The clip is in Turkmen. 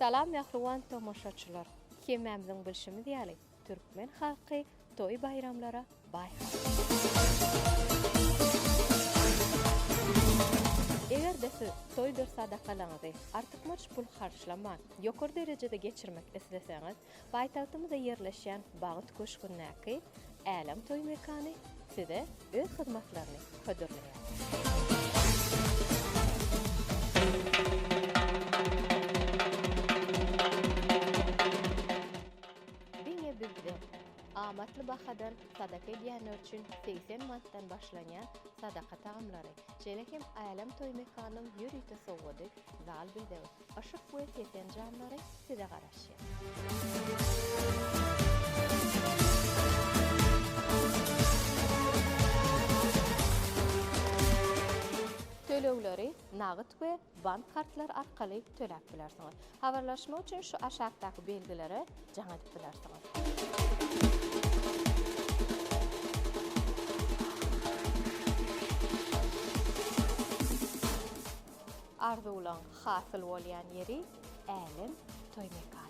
Salam mähriban tomaşaçylar! Hemmämiziň bilşimiz ýaly, türkmen halky toý-baýramlara baý halk. Eger-de siz toýdur sadakalaryňyzy artykmaç pul harçlaman, ýokary derejede geçirmek isleseňiz, Paýtagtymyzda ýerleşýän Bagt köşgündäki Älem toý mekany size öz hyzmatlaryny hödürleýär. Diňe bizde! Amatly bahadan sadaka edýänler üçin 80 manatdan başlanýan sadaka tagamlary, şeýle hem Älem toý mekanynyň ýörite sowgady, zal bezegi, Yşyk we ses enjamlary size garaşýar. Tölegleri nagt we bank kartlary arkaly töläp bilersiňiz. Habarlaşmak üçin şu aşakdaky belgilere jaň edip bilersiňiz. Arzuwlaň hasyl bolýan ýeri Älem toý mekany.